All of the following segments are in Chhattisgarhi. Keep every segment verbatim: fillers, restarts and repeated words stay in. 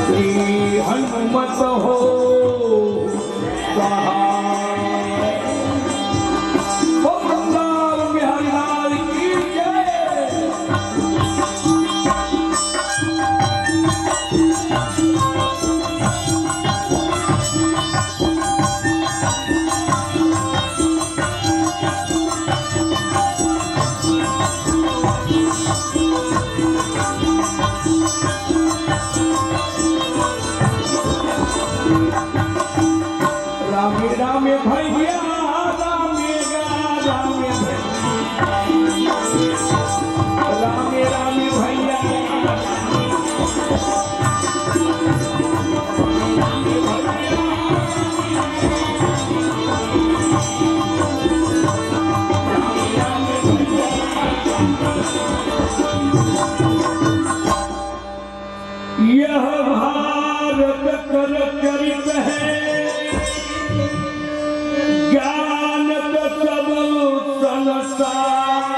श्री हनुमत हो सहाय। बोल वृंदावन बिहारी लाल की जय। रामे रामे भैया, रामे गा, रामे भैया, रामे रामे भैया। यह भारत कर चरित है, जानत सब संसार।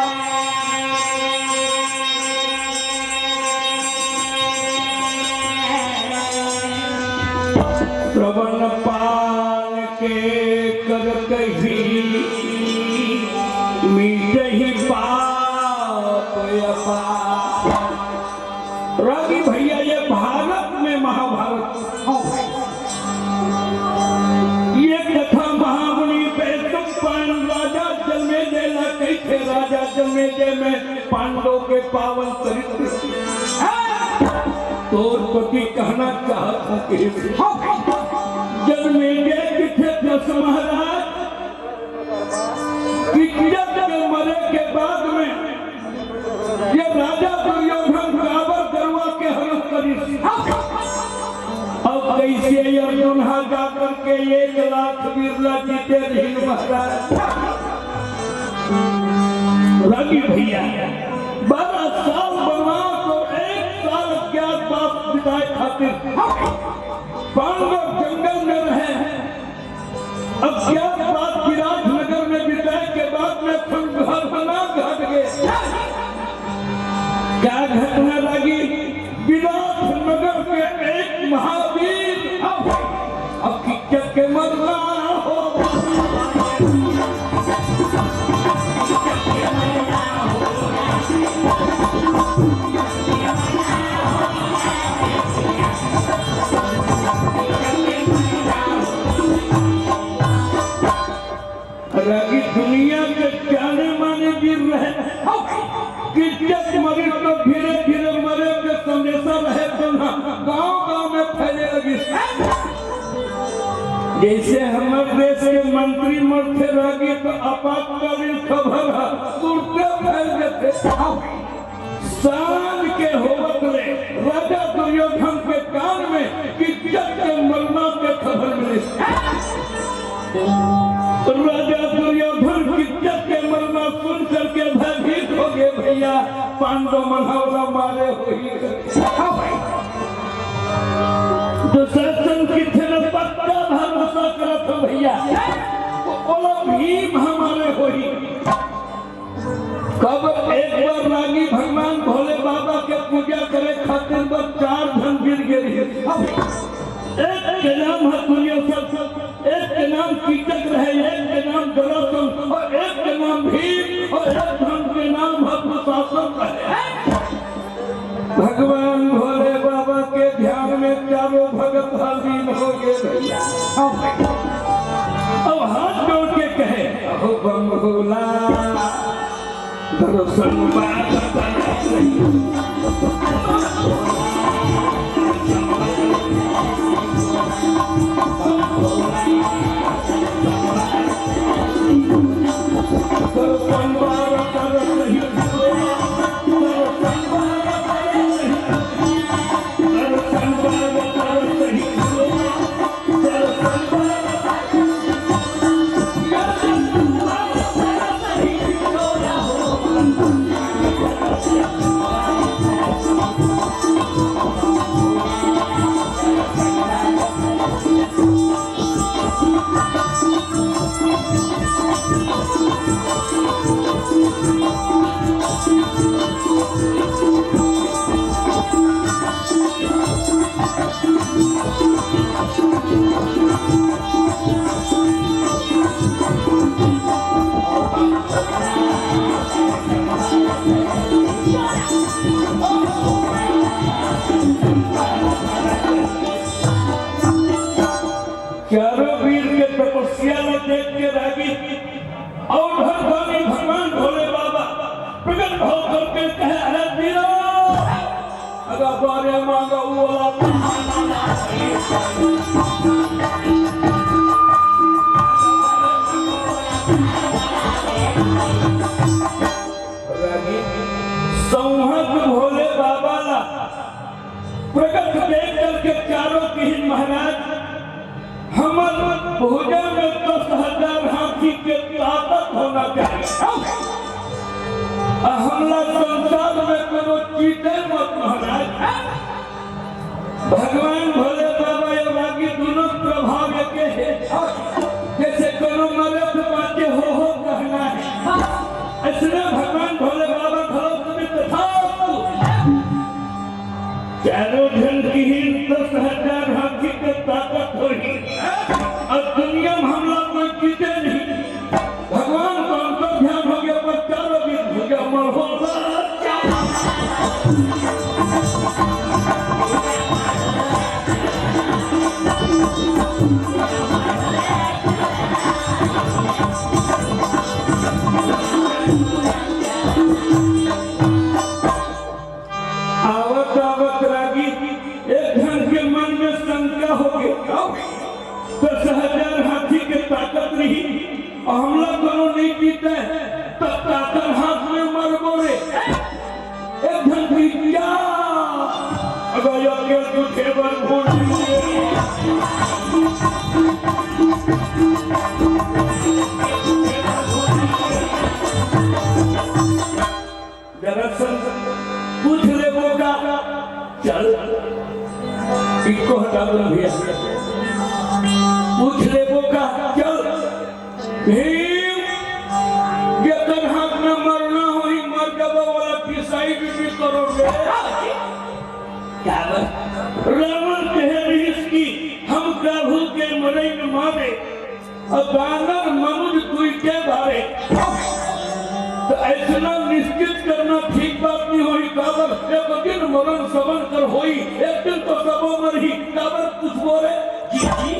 श्रवण पान के कर कही, मीटही पाप अपार। रागी भैया, ये भारत में महाभारत, हाँ भाई, ये कथा महामुनि वैशंपायन राजा जन्मेजय ला कहिथे। राजा जन्मेजय में पांडव के पावन चरित्र, हाँ, तोर पति कहना चाहत हूँ कि, हाँ भाई, जन्मेजय कहिथे, दस महाराज, किचक के मरे के बाद में ये राजा दुर्योधन काबर गरवा के हरण करिस? अब कैसे अर्जुन हा जा करके एक लाख वीर ला जीते रहिन महाराज? रागी भैया, बारह साल बनवास और एक साल अज्ञातवास बिताए खातिर पांडव जंगल में रहे। अज्ञातवास विराट नगर में बिताए के बाद में खंडहर बना घट गए। क्या घटना रागी? विराट नगर के एक महावीर अब, अब किचक के मरना हो। रागी दुनिया के जाने माने वीर रहे। किचक मरिस तो धीरे धीरे मरे के संदेशा रहे तो ना गांव गांव में फैले लगिस। जैसे हमर देश के मंत्री मरथे रागी तो आपातकालीन खबर ह तुरते फैल जथे। शान के होवत ले राजा दुर्योधन के कान में किचक के मरना के खबर मिलिस। राजा दुर्योधन किचक के मरना सुन करके भयभीत हो गए, भैया, पांडव मन हा ओला मारे होही। दुशासन किथे न पक्का भरोसा करत हो भैया, ओला भीम हा मारे होही। कब एक बार रागी भगवान भोले बाबा के पूजा करे खातिर बस चार झन गिर गे रहिस। एक के नाम ह दुर्योधन, एक के नाम कीचक रहे, एक के नाम जरासंध और एक के नाम भीम और एक झन के नाम ह दुशासन रहे। भगवान भोले बाबा के ध्यान में चारों भगत ह लीन हो गए भैया। अब हाथ जोड़ के कहे, अहो बम भोला, दर्शन बार बार चारों वीर के तपस्या ल देख के रागी अवधूत भगवान भोले बाबा प्रकट होकर के कहे, "अरे वीरो, अगर बारे मांगा वो वाला।" रागी संहत भोले बाबा ला प्रकट देख करके चारों किहिन, "महाराज, हमर भुजा में दस हजार हाथी के ताकत होना चाहिए। आ हमला संसार में कोनो जीते मत महाराज।" भगवान भोले बाबा ये रागी दोनों प्रभाव एके हे। जैसे कोनो मरे तो बाँचे हो हो कहना हे, ऐसने भगवान भोले बाबा घलो तुम्हें तथास्तु। चारों झन किहिन दस हजार हाथी के ताकत होही, अउ दुनिया में हमला कोई जीते नहीं। भगवान का अंतर ध्यान हो गया, पर चारों वीर भुजा मर हो। आवत आवत रागी एक झन के मन में शंका हो गया, तो दस हजार हाथी के ताकत रही, अउ हमला कोनो नहीं जीते, तब ताकत हाथ में मरबो रे। एक झन की क्या? अगर ये के तू खेबर भूल गए। जरा सन पूछ लेबो का, चल, इको हटा दो भैया, पूछ लेबो का, चल, भीम, जेकर हाथ में मरना होही, मर जाबो वाला decide भी करो रे। क्या बात? रावण कहे रहिस कि हम काहू के मरई न मारे, अउ बानर मनुज तुई के भारे। तो ऐसना निश्चित करना ठीक बात नहीं होही। काबर एक दिन मरण सबन कर होही, एक दिन तो सबो मरही। काबर पूछबो रे? जी, जी।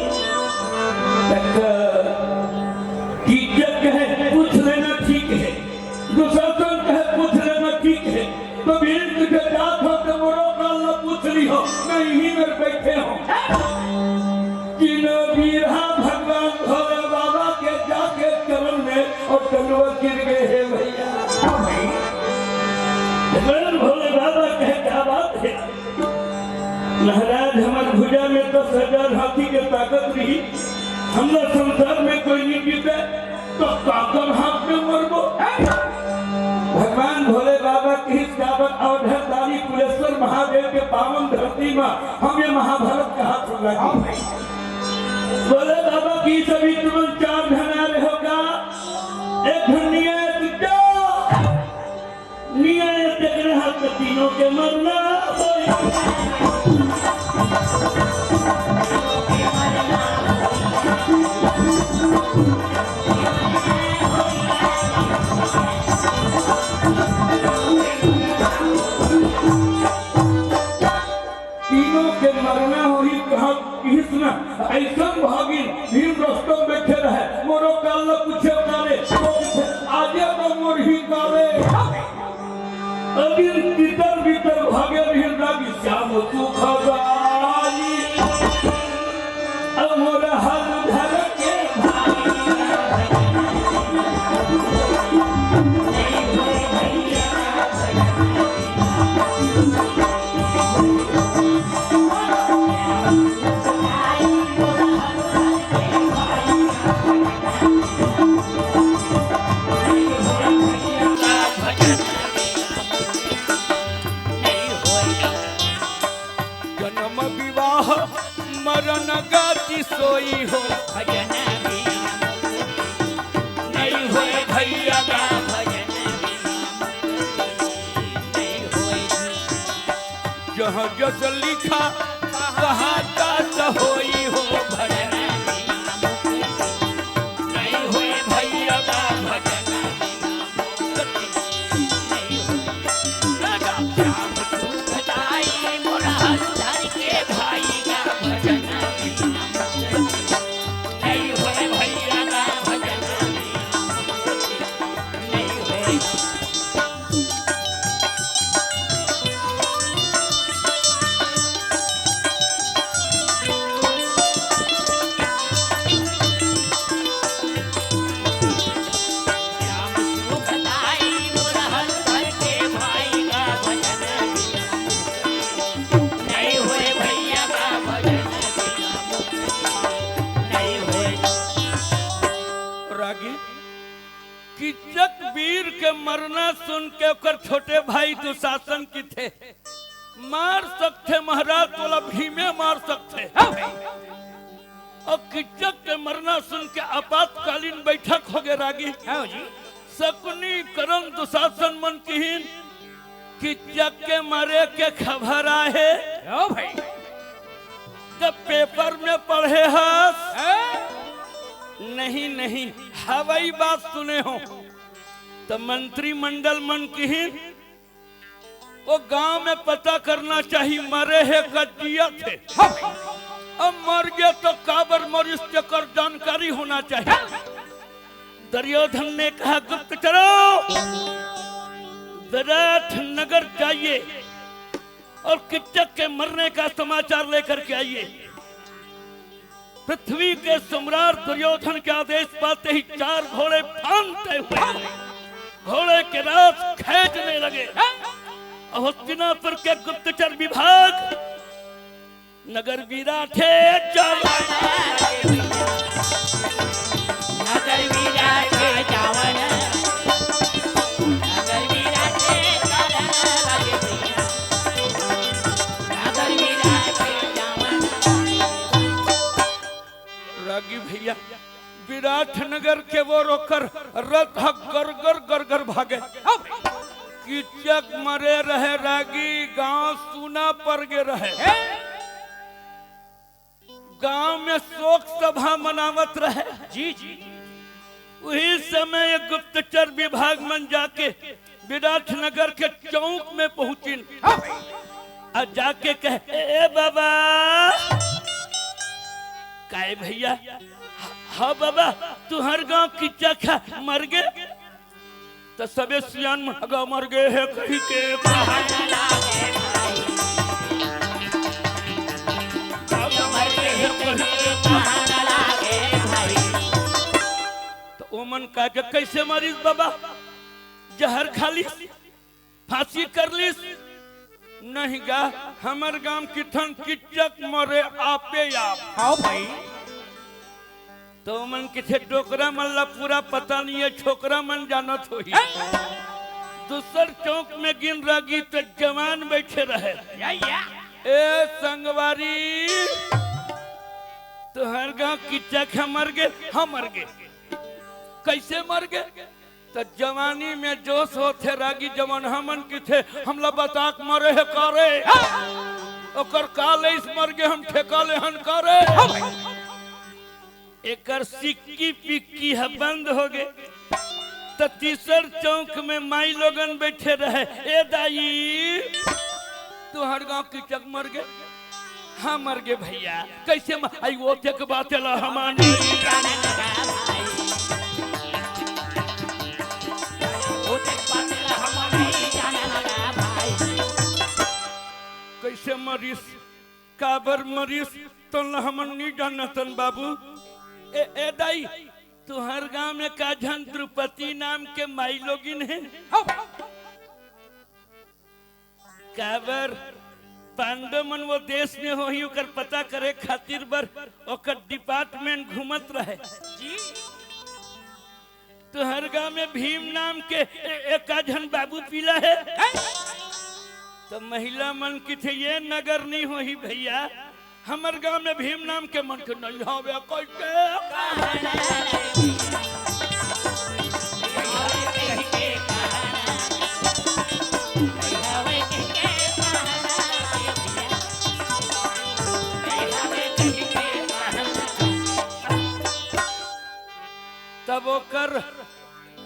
तक कीचक कहे, पूछ लेना ठीक है। दुशासन कहे, पूछ लेना ठीक है। तो भीम तुझे जात हो तो मोरो काल न पूछ ली हो, मैं यहीं में बैठे हूँ। जिन वीरा भगवान भोले बाबा के जाके चरण में और तलवा गिर गए हे भैया। हाँ भाई। भगवान भोले बाबा कहे, क्या बात है महाराज, हमार भुजा में दस हजार हाथी के ताकत रही, हमला संसार में कोई नहीं जीते। तो काकर हाथ में मरबो? भगवान भोले बाबा के हिसाब अवधधारी कुलेश्वर महादेव के पावन धरती में हम ये महाभारत का हाथ लगा के भोले बाबा की सभी तुम चार घना रहोगा, एक घनिया, एक दो। नियत तेकरे हाथ तीनों के मरना होई। तीनों के मरना होई, कहा किस न ऐसन भागिन भीम रस्तम बैठे रहे, मोरो काल न पूछे काले, आजे तो मोर ही काले। अगिन तितर बितर भागे रहिन रागी श्याम सुखदाई। अमर हर धर के भाई। जन्म विवाह मरण गति सोई हो। भजन बिना मुक्ति नहीं होय भैया गा। भजन बिना मुक्ति नहीं होय। जहाँ जस लिखा वहाँ तस होई हो। भजन बिना मुक्ति नहीं होय भैया गा। भजन बिना मुक्ति नहीं होय। राजा रागी, किचक वीर के मरना सुन के ओकर छोटे भाई दुशासन किथे, "मार सकथे महाराज, तोला भीमे मार सकथे।" हाँ भाई। अउ किचक के मरना सुन के आपातकालीन बैठक होगे रागी। हाँ जी। शकुनी, कर्ण, दुशासन मन किहिन, "किचक के मरे के खबर आहे।" हाँ भाई। जब पेपर में पढ़े हस? हाँ। नहीं, नहीं, हवई बात सुने हो। त मंत्रिमंडल मन किहिन, ओ गांव में पता करना चाही, मरे हे का जियत हे। हाँ। अब मर गे तो काबर मरिस, तेकर जानकारी होना चाही। हाँ। दुर्योधन ने कहा, "गुप्तचरों, विराट नगर जाइए और किचक के मरने का समाचार लेकर के आइए।" पृथ्वी के सम्राट दुर्योधन के आदेश पाते ही चार घोड़े फांदते हुए घोड़े के रास खींचने लगे। और हस्तिनापुर के गुप्तचर विभाग नगर विराट हे चावल। नगर विराट हे चावल। नगर विराट हे चावल। नगर विराट हे चावल। रागी भैया, विराटनगर के वो रोकर रथ ह गरगर गरगर भागे। किचक मरे रहे रागी, गांव सूना पड़ गे रहे। गांव में शोक सभा मनावत रहे। जी, जी। उही समय ये गुप्तचर विभाग मन जाके विराटनगर के चौक में पहुंचिन। हाँ भाई। अउ जाके कहे, "ए, ए बाबा।" "काय भैया?" "हाँ बाबा, तुंहर गांव किचक ह मर गे।" त सबे सियान मन, "अगा मर गे हे," कहि के कहन लागे भाई। "अगा मर गे हे," कहि के कहन लागे भाई। त ओमन कहे, "कइसे मरिस बाबा?" "जहर खा लिस, फांसी कर लिस।" "नहीं गा, हमर गांव किथन किचक मरे आपे आप।" हाँ भाई। त ओमन किथे, "डोकरा मन ला पूरा पता नहीं हे, छोकरा मन जानत होही।" दूसर चौक में गिन रागी त जवान बैठे रहे। या, या। "ए संगवारी, तुंहर गांव किचक ह मर गे?" "हाँ मर गे।" "कइसे मर गे?" त जवानी में जोश होथे रागी, जवन हमन किथे, "हमला बता के मरे हे का रे? ओकर का लइस मर गे, हम ठेका लेहन का रे?" एकर सिक्की पिक्की ह बंद होगे। त तीसर चौक में माई लोगन बैठे रहे, "ए दाई, तुंहर गांव किचक मर गे?" "हाँ मर गे भैया।" "कइसे म-, आई ओतेक बात ला हमन नहीं जाने लगा भाई। ओतेक बात ला हमन नहीं जाने लगा भाई।" "कइसे मरिस, काबर मरिस, तोन ला हमन नहीं जानतन बाबू।" "ए, ए दाई, तुंहर गांव में का झन द्रुपदी नाम के माई लोगिन हे?" काबर पांडव मन वो देश में होही, ओकर पता करे खातिर बर ओकर डिपार्टमेंट घूमत रहे। जी। तुंहर गांव में भीम नाम के ए-, एका झन बाबू पीला हे। हैं? त महिला मन किथे, "ये नगर नहीं होही भैया, हमर गांव में भीम नाम के मन के नहीं हवे कइसे?" तब ओकर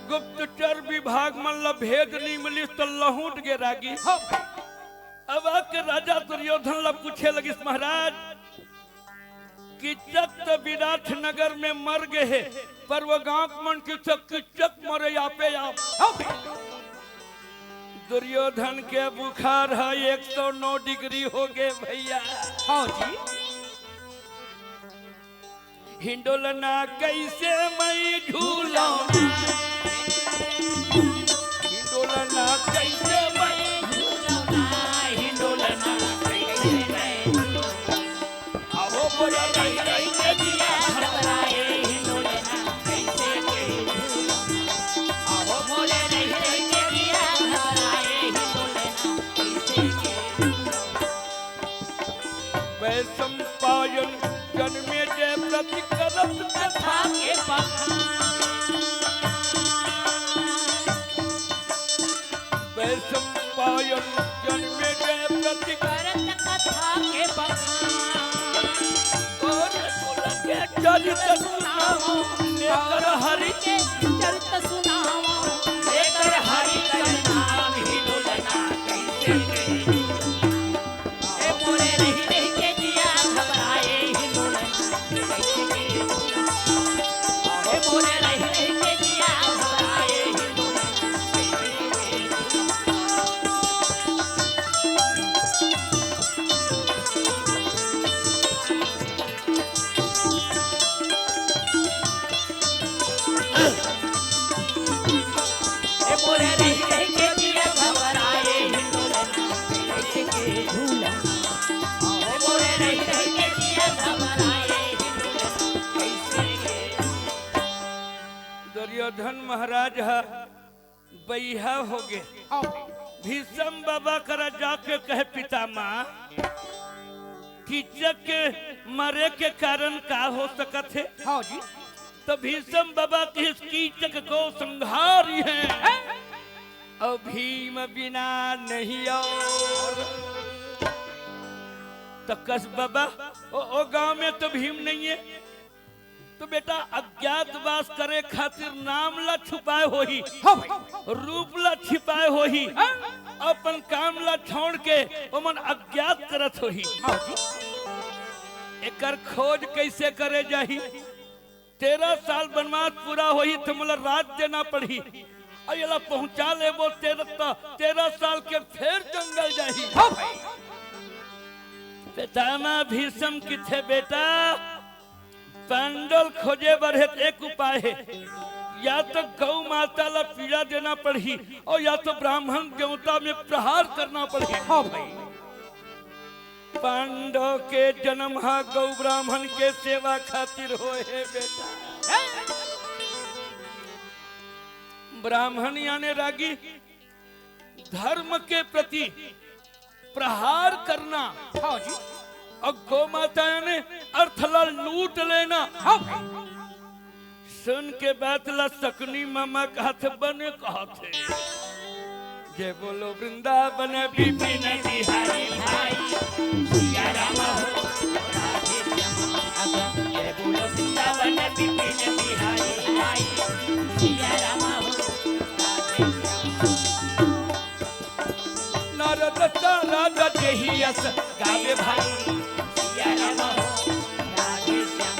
गुप्तचर विभाग मन ल भेद नइ मिलिस त लहुट गे रागी। हाँ भाई। अब आके राजा दुर्योधन ला पूछे लगिस, महाराज, कीचक त विराट नगर में मर गे हे, पर वो गांव के मन कीचक, कीचक मरे आपे आप। हाँ भाई। दुर्योधन के बुखार ह एक सौ नौ डिग्री हो गे भैया। हाँ जी। हिंडोलना कैसे मैं झूलौना, हिंडोलना कैसे मैं झूलौना, हिंडोलना कैसे मैं झूलौना। अहो मोरे रहि रहि के जिया घबराए, हिंडोलना कैसे के झूलौना। अहो मोरे रहि रहि के जिया घबराए, हिंडोलना कैसे के झूलौना। वैशंपायन जनमेजय प्रति करत कथा के बखान। वैशंपायन जनमेजय प्रति करत कथा के बखान। और कुल के चरित सुनावो, लेकर हरि के चरित सुनावो, लेकर हरि के नाम ही डोलना कैसे। ए मोरे रहि रहि के जिया घबराए हिंदुलना। ए मोरे रहि रहि के जिया घबराए हिंदुलना। ए मोरे रहि रहि के जिया घबराए हिंदुलना। कैसे के झूलना। ए मोरे रहि रहि के जिया घबराए हिंदुलना। कैसे के दुर्योधन महाराज ह बइहा होगे। हाँ। भीषम बाबा करा जाके कहे, पितामह, कीचक के मरे के कारण का हो सकत हे? हाँ जी। त भीषम बाबा कहिस, कीचक को संहारी है, हैं? और भीम बिना नहीं और। त कस बाबा, ओ, ओ गांव में तो भीम नहीं है, तो बेटा, अज्ञातवास करे खातिर नाम ला छुपाए होही, हाँ भाई। रूप ला छिपाए होही, हाँ। अपन काम ला छोड़ के ओमन अज्ञात करत होही। हाँ जी। एकर खोज कैसे करे जाही? तेरह साल वनवास पूरा होही त मोला राज देना पड़ही, अउ एला पहुंचा लेबो तेरह, त तेरह साल के फेर जंगल जाही। हाँ भाई। पितामह भीषम किथे, बेटा, पांडव ल खोजे बर हे त एक उपाय हे, या तो गौ माता ला पीड़ा देना पड़ही अउ या तो ब्राह्मण देवता में प्रहार करना पड़ही। हाँ भाई। पांडव के जन्म हा गौ ब्राह्मण के सेवा खातिर होए हे बेटा। ब्राह्मण याने रागी धर्म के प्रति प्रहार करना। हाँ जी। अउ गौ माता याने अर्थ ला लूट लेना। हाँ भाई। सुन के बात ला शकुनी मामा कहत हे, बने कहत हे। जय बोलो वृंदावन विपिन बिहारी भाई, सिया राम हो, राधे श्याम। जय बोलो वृंदावन विपिन बिहारी भाई, सिया राम हो, राधे श्याम। नारद सारद जेहि अस गावे भाई, सिया राम हो, राधे श्याम।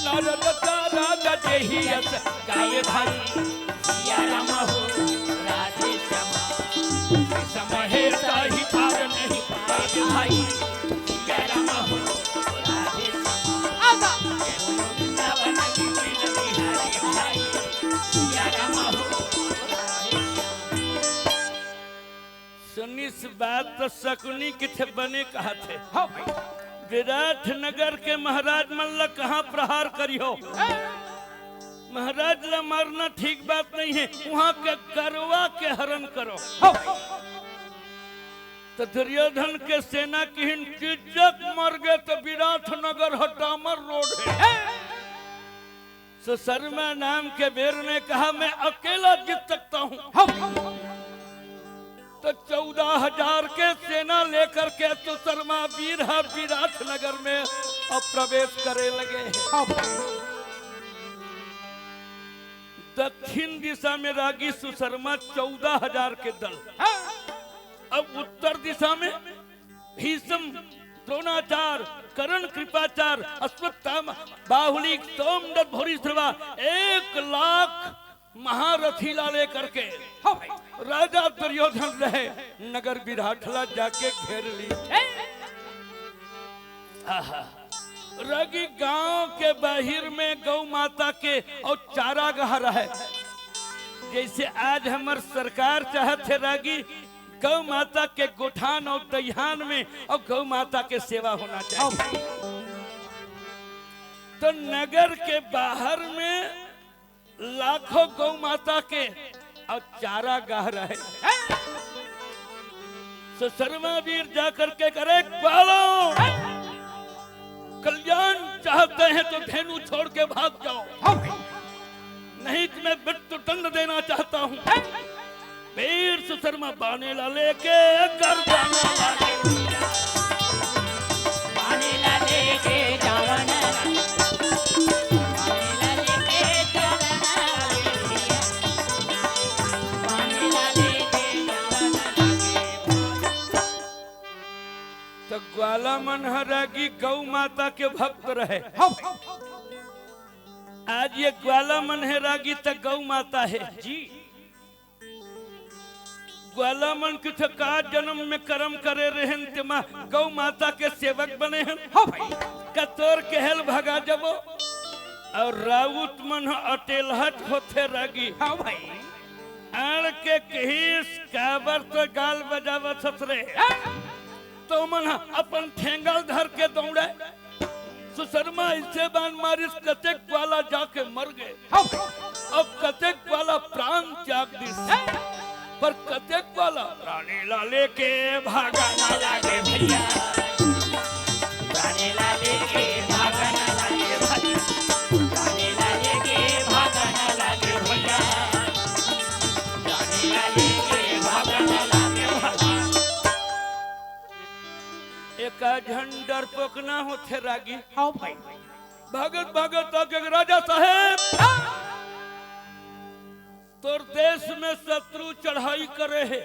नारद सारद जेहि अस गावे भाई, सिया राम हो, राधे श्याम। समय ताहि पार नहीं पाए भाई, सिया राम हो, राधे श्याम। आजा। वृंदावन विपिन बिहारी भाई, सिया राम हो, राधे श्याम। सुनिस बात त शकुनी किथे बने कहत हे। हाँ भाई। विराट नगर के महाराज मन ला कहाँ प्रहार करिहो? महाराज ला मारना ठीक बात नहीं हे, उहाँ के गरवा के हरण करो। हाँ भाई। त दुर्योधन के सेना किहिन, कीचक मर गे त विराट नगर ह डामर रोड हे। सुशर्मा नाम के वीर ने कहा, मैं अकेला जीत सकता हूँ। हाँ। तो चौदह हजार के सेना लेकर के सुशर्मा वीर ह विराट नगर में अब प्रवेश करे लगे। हाँ। दक्षिण दिशा में रागी सुशर्मा चौदह हजार के दल। अब उत्तर दिशा में भीष्म, द्रोणाचार, कर्ण, कृपाचार, अश्वत्थामा, बाहुली, सोमदत्त, भूरिश्रवा, एक लाख महारथी ला लेकर के राजा दुर्योधन रहे, नगर विराट ला जाके घेर ली। आहा। रागी गांव के बाहिर में गौ माता के अउ चारागाह रहे। जइसे आज हमर सरकार चाहत हे रागी गौ माता के गोठान अउ दइहान में अउ गौ माता के सेवा होना चाहिए। तो नगर के बाहर में लाखों गौ माता के अउ चारागाह रहे। सुशर्मा वीर जाकर के करे, "ग्वालों, कल्याण चाहते हैं तो धेनु छोड़ के भाग जाओ, नहीं तो मैं मृत्युदंड देना चाहता हूँ।" वीर सुशर्मा बाने ला लेके घर जाने लगे। बाने ला लेके जावन। बाने ला लेके जावन। बाने ला लेके जावन। तो ग्वाला मन ह रागी गौ माता के भक्त रहे। आज ये ग्वाला मन हे रागी त गौ माता हे। जी। ग्वाला मन कुछ का जन्म में कर्म करे रहेन, तेमा गौ माता के सेवक बने हन। हाँ भाई। कतोर केहेल भगा जबो। अउ राउत मन ह अटेलहट होथे रागी। हाँ भाई। आड़ के कहिस, "काबर तो गाल बजावत हस रे?" हाँ। तो मन ह अपन ठेंगा ल धर के दौड़े। सुशर्मा अइसे बान मारिस, कतेक ग्वाला जाके मर गे। हाँ। अउ कतेक ग्वाला प्राण त्याग दिस। हाँ। पर कतेक ग्वाला प्राणी ला लेके भागा ना लागे भैया। प्राणी ला लेके भागा ना लागे भैया। प्राणी ला लेके भागा ना लागे भैया। प्राणी ला लेके भागा ना लागे भैया। एका झन डरपोक ना होथे रागी। हाँ भाई। भागत भागत आके, "राजा साहेब, तोर देश में शत्रु चढ़ाई करे हे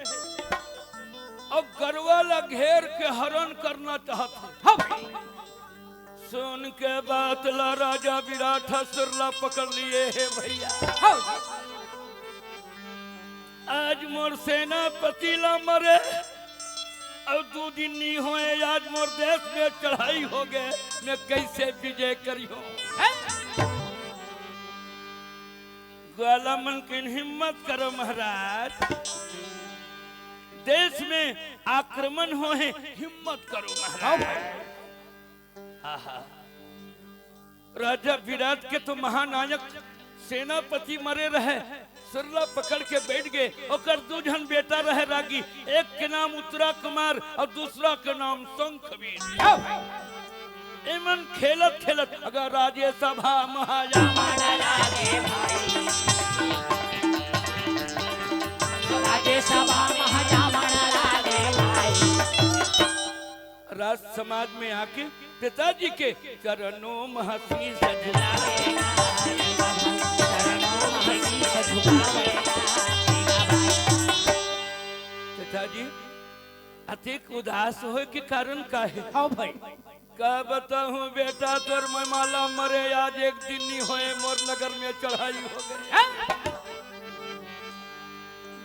अउ गरवा ला घेर के हरण करना चाहत हे।" हाँ भाई। सुन के बात ला राजा विराट ह सुर ला पकड़ लिए हे भैया। हाँ। आज मोर सेनापति ला मरे अउ दू दिन नी होए, आज मोर देश में चढ़ाई हो गे, मैं कइसे विजय करिहूं? ग्वाला मन के हिम्मत करो महाराज, देश में आक्रमण होहे, हिम्मत करो महाराज। आहा। राजा विराट के तो महानायक सेनापति मरे रहे, सुर ला पकड़ के बैठ गे। ओकर दू झन बेटा रहे रागी, एक के नाम उत्तरा कुमार अउ दूसरा के नाम शंखवीर। एमन खेलत खेलत अगर राजे सभा महाया राज समाज में आके पिताजी के चरणों में शीश झुकावे। पिताजी, अतिक उदास होए के कारण का हे? हाँ भाई। का बताहूँ बेटा, तोर ममाला मरे आज एक दिन नी होए, मोर नगर में चढ़ाई हो गे।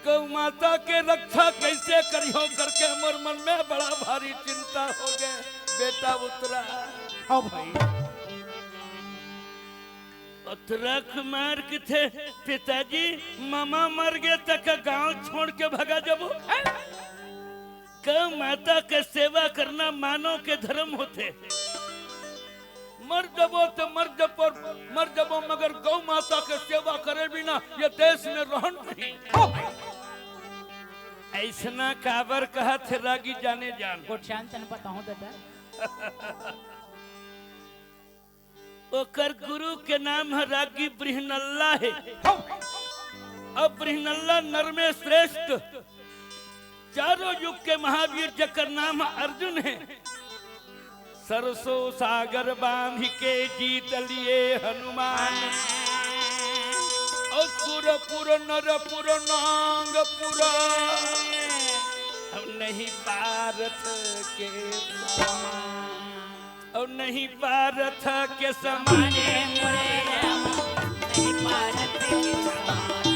गौ माता के रक्षा कइसे करिहूं करके मोर मन में बड़ा भारी चिंता हो गे बेटा उत्तरा। हाँ भाई। उत्तरा कुमार कथे, पिताजी, ममा मर गे त का गांव छोड़ के भगा जबो? गौ माता के सेवा करना मानव के धर्म होथे। मर जबो त मर जबो, मर जबो, मगर गौ माता के सेवा करे बिना ये देश में रहन नहीं। अइसना काबर कहत हे रागी जाने जान। गोठियान तन बताहूं दादा। ओकर गुरु के नाम ह रागी बृहनल्ला हे। अब बृहनल्ला नर में श्रेष्ठ, चारों युग के महावीर, जेकर नाम ह अर्जुन हे। सरसों सागर बांध के जीत लिए हनुमान। असुरपुर नरपुर नांगपुर। अब नहीं पारथ के समान, अब नहीं पारथ के समान। माने मोरे राम, नहीं पारथ के समान।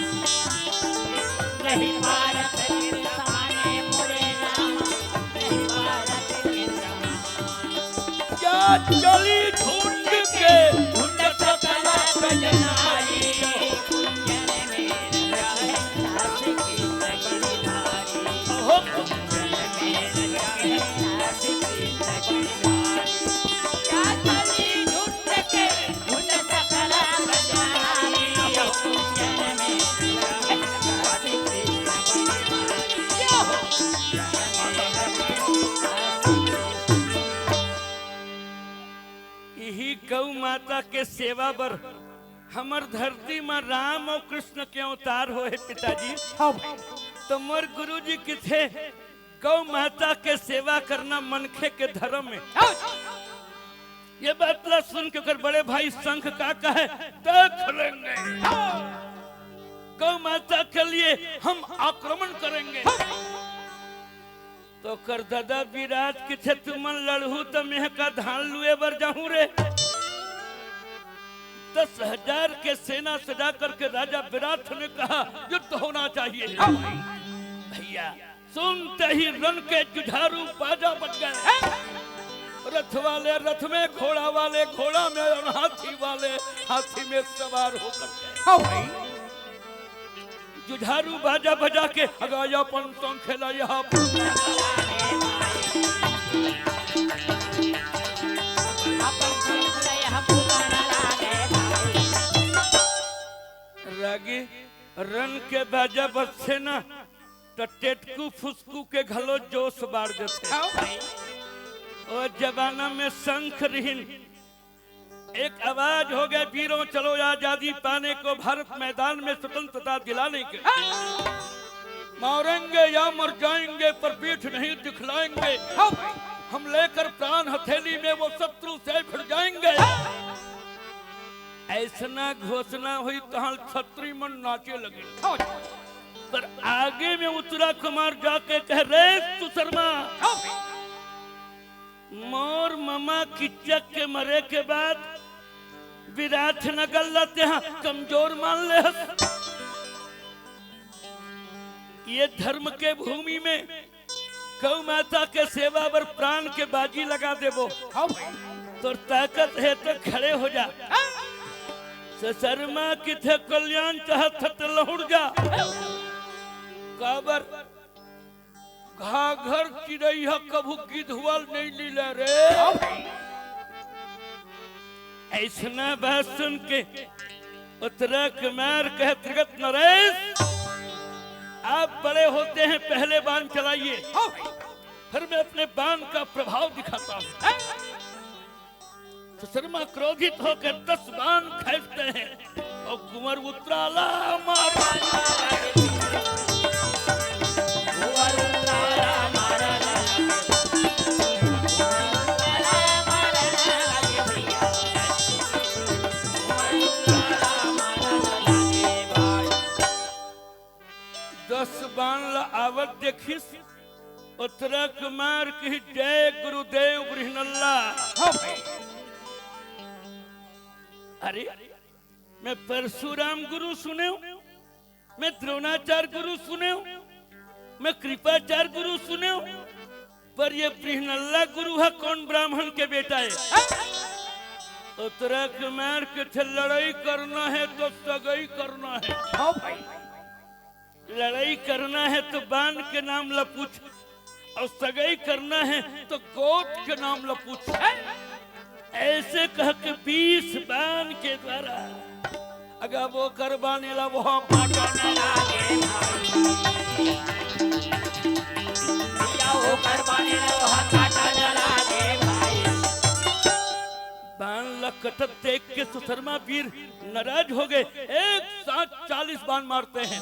नहीं पारथ के समान मोरे राम, नहीं पारथ के समान। क्या चली ढूंढ के ढूंढ सकला सजनाई। हो। इही गौ माता के सेवा बर हमर धरती म राम अउ कृष्ण के अवतार होए हे पिताजी। हाँ भाई। तो मोर गुरुजी किथे गौ माता के सेवा करना मनखे के धर्म में। हाँ। ये बात ला सुन के ओकर बड़े भाई शंख का कहे, "देख लेंगे, गौ माता के लिए हम आक्रमण करेंगे।" तो ओकर ददा विराट किथे, "तुमन लड़हू त मेंह का धान लुए बर जाहूं रे।" दस हजार के सेना सजा करके राजा विराट ने कहा, "युद्ध होना चाहिए।" भैया, सुनते ही रन के जुझारू बाजा बज गए। रथ वाले रथ में, घोड़ा वाले घोड़ा में और हाथी वाले हाथी में सवार होकर के। हाँ भाई। जुझारू बाजा बजा के अगाया पंतों खेला यहाँ। रागी, रन के बाजा बजथे ना, त टेटकू फुसकू के घलो जोश बाढ़ जथे। हाँ भाई। ओ जमाना में शंख रिहिन, एक आवाज हो गया, "वीरों, चलो आजादी पाने को, भारत मैदान में स्वतंत्रता दिलाने के।" मारेंगे या मर जाएंगे, पर पीठ नहीं दिखलाएंगे। हम लेकर प्राण हथेली में वो शत्रु से भिड़ जाएंगे। ऐसना घोषणा हुई, तहाँ छत्री मन नाचे लगे। पर आगे में उत्तरा कुमार जाके कहे, "रे सुशर्मा, मोर ममा किच्चक के मरे के बाद विराटनगर ला तेहा कमजोर मान ले हस। ये धर्म के भूमि में गौ माता के सेवा बर प्राण के बाजी लगा देबो। हाँ भाई। तोर ताकत हे तो खड़े हो जा।" हाँ। सुशर्मा किथे, "कल्याण चाहत ह त लहुड़ जा।" काबर? घाघर चिरई ह कभू गिधवा ल नइ लीले रे। अइसना बात सुन के उत्तरा कुमार कहे, "त्रिगत नरेश, आप बड़े होते हैं, पहले बाण चलाइए, फिर मैं अपने बाण का प्रभाव दिखाता हूँ।" सुशर्मा क्रोधित होकर दस बाण खींचते हैं और कुंवर उत्तरा ला मार। दस बाण ला आवत देखिस, उत्तरा कुमार की जय गुरुदेव बृहनल्ला। हाँ भाई। अरे, मैं परशुराम गुरु सुनेंव, मैं द्रोणाचार्य गुरु सुनेंव, मैं कृपाचार्य गुरु सुनेंव, पर ये बृहनल्ला गुरु ह कोन ब्राह्मण के बेटा हे? उत्तरा कुमार किथे लड़ई करना हे तो सगई करना हे। हाँ भाई। लड़ई करना हे तो बाण के नाम ला पूछ, अउ सगई करना हे तो गोत के नाम ला पूछ। अइसे कह के बीस बाण के द्वारा अगर वो कर बाने ला वो काटा न लागे भाई। या वो कर बाने ला वो काटा न लागे भाई। बाण ला कटत देख के सुशर्मा वीर नाराज हो गए। एक साथ चालीस बाण मारते हैं।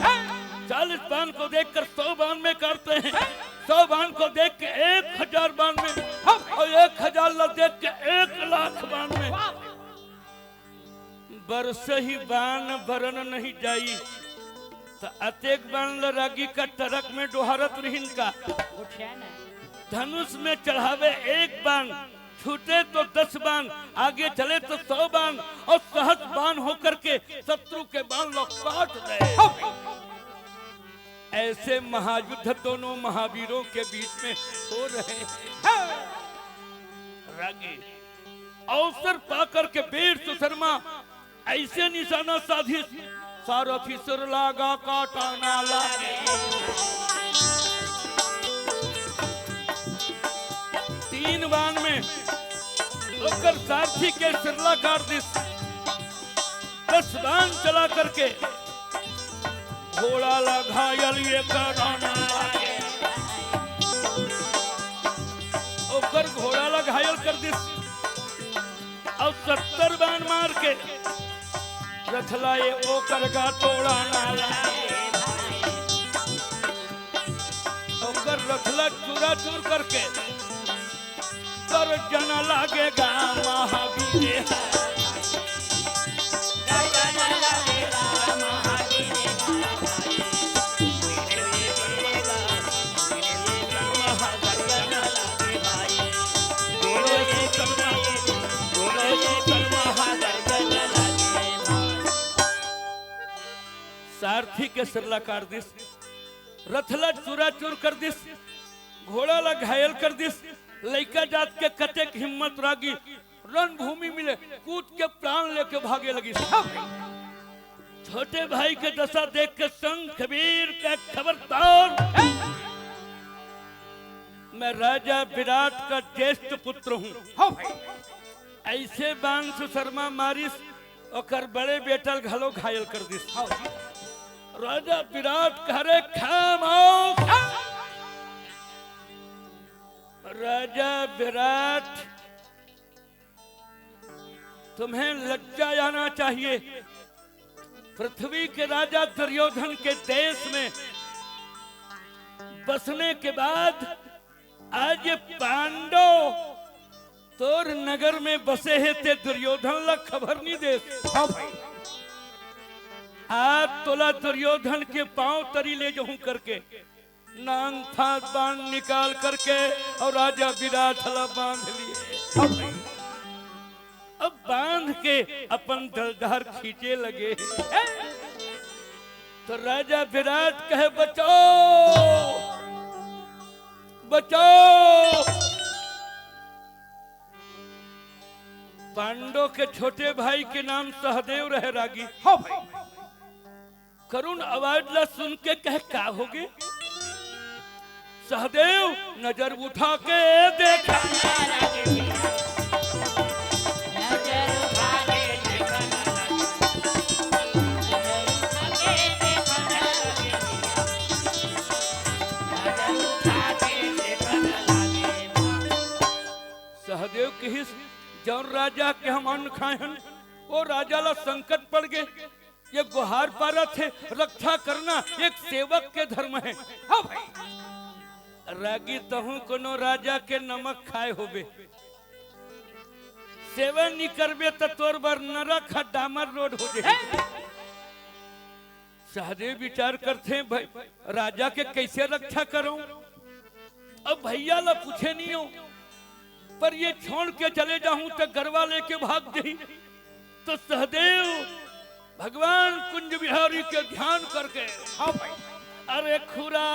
चालीस बाण को देखकर सौ बाण में काटते हैं। सौ बाण को देख के एक हजार बाण में, और एक हजार ला देख के एक लाख बाण में। बरसही बान बरन नहीं जाई। त अतेक बान ल रागी का टरक में डोहारत रहिन का? उठिया ना। धनुष में चढ़ावे एक बान, छूटे तो दस बान, आगे चले तो सौ बान, और सहस बान होकर के शत्रु के बान ल काट दे। ऐसे महायुद्ध दोनों महावीरों के बीच में हो रहे हैं। रागी अवसर पाकर के वीर सुशर्मा ऐसे निशाना साधिस, सारथी सिर लागा काटा ना लागे। तीन बान में ओकर सारथी के सिरला काट दिस। दस बान चला करके घोड़ा ला घायल ये करा ना लागे। ओकर घोड़ा ला घायल कर दिस। अउ सत्तर बान मार के रथला ये ओकर गा तोड़ा ना लागे। ओकर रथला चूरा चूर करके कर जना लागेगा महावीर। सारथी के सिरला काट दिस, रथला चूरा चूर कर दिस, घोड़ा ला घायल कर दिस। लइका जात के कतेक हिम्मत रागी, रणभूमि मिले, कूद के प्राण लेके भागे लगिस। छोटे भाई के दशा देख के संत कबीर के खबरदार, मैं राजा विराट का ज्येष्ठ पुत्र हूँ। हाँ भाई। ऐसे बान सुशर्मा मारिस, ओकर बड़े बेटा ल घलो घायल कर दिस। हाँ जी। राजा विराट कहे, "खामोश!" राजा विराट, तुम्हें लज्जा आना चाहिए। पृथ्वी के राजा दुर्योधन के देश में बसने के बाद आज ये पांडव तोर नगर में बसे हे, ते दुर्योधन ला खबर नहीं देस। हाँ भाई। आज तोला दुर्योधन के पांव तरी ले जाऊं करके नांग फांस बाण निकाल करके और राजा विराट ला बांध लिए। हाँ भाई। अब बांध के अपन दलदार खींचे लगे। तो राजा विराट कहे, "बचाओ, बचाओ।" पांडव के छोटे भाई के नाम सहदेव रहे रागी। हाँ भाई। करुण आवाज ला सुन के कहे, "का होगे?" सहदेव नजर उठा के देखा। सहदेव कहिस, "जौन राजा के हम अन्न खाए हन, वो राजा ला संकट पड़ गे।" ये गुहार पारत हे, रक्षा करना एक सेवक के धर्म हे। हाँ भाई। रागी, तहूँ कोनो राजा के नमक खाए होबे, सेवा नी करबे त तोर बर नरक ह डामर रोड हो जाही। सहदेव विचार करथे, भाई, राजा के कैसे रक्षा करूं? अब भैया ला पूछे नहीं हो, पर ये छोड़ के चले जाऊं तो गरवा लेके भाग जाही। तो सहदेव भगवान कुंज बिहारी के ध्यान करके, हाँ भाई। अरे खुरा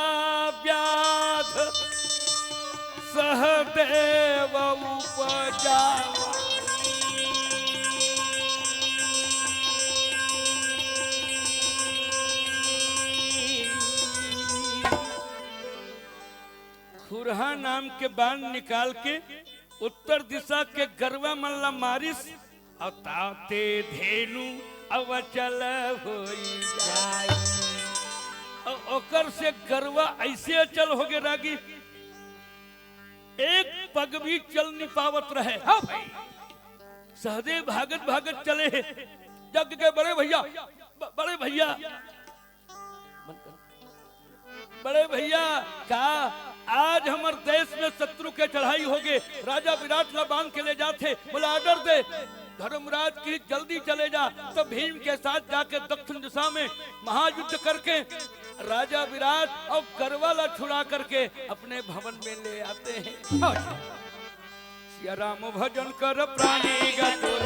व्याध सहदेव उपजा। खुरहा नाम के बाण निकाल के उत्तर दिशा के गरवा मन ला मारिस, अउ ताते धेनु अवचल होई जाय। अउ ओकर से गरवा ऐसे अचल होगे रागी, एक पग भी चल नहीं पावत रहे। हाँ भाई। सहदेव भागत भागत चले हे, जग के बड़े भैया, ब-, बड़े भैया, बड़े भैया, का आज हमर देश में शत्रु के चढ़ाई होगे, राजा विराट ला बांध के ले जाथे, मोला order दे। धर्मराज की जल्दी चले जा। तो भीम के साथ जाके दक्षिण दिशा में महायुद्ध करके राजा विराट और गरवा ला छुड़ा करके अपने भवन में ले आते हैं। सिया राम भजन कर प्राणी का तोर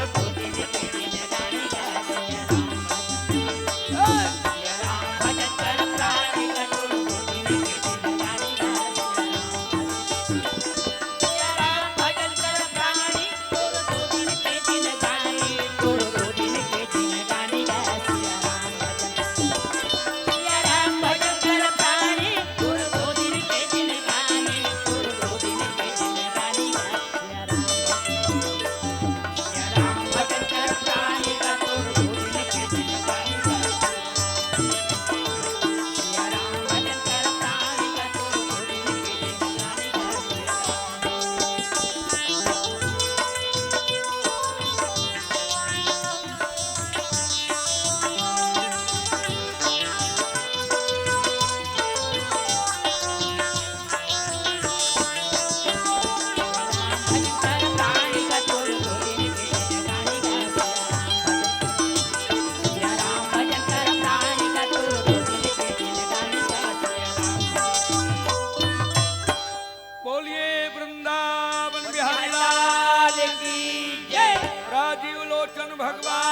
बोलिए वृंदावन बिहारी लाल की जय। राजीव लोचन भगवान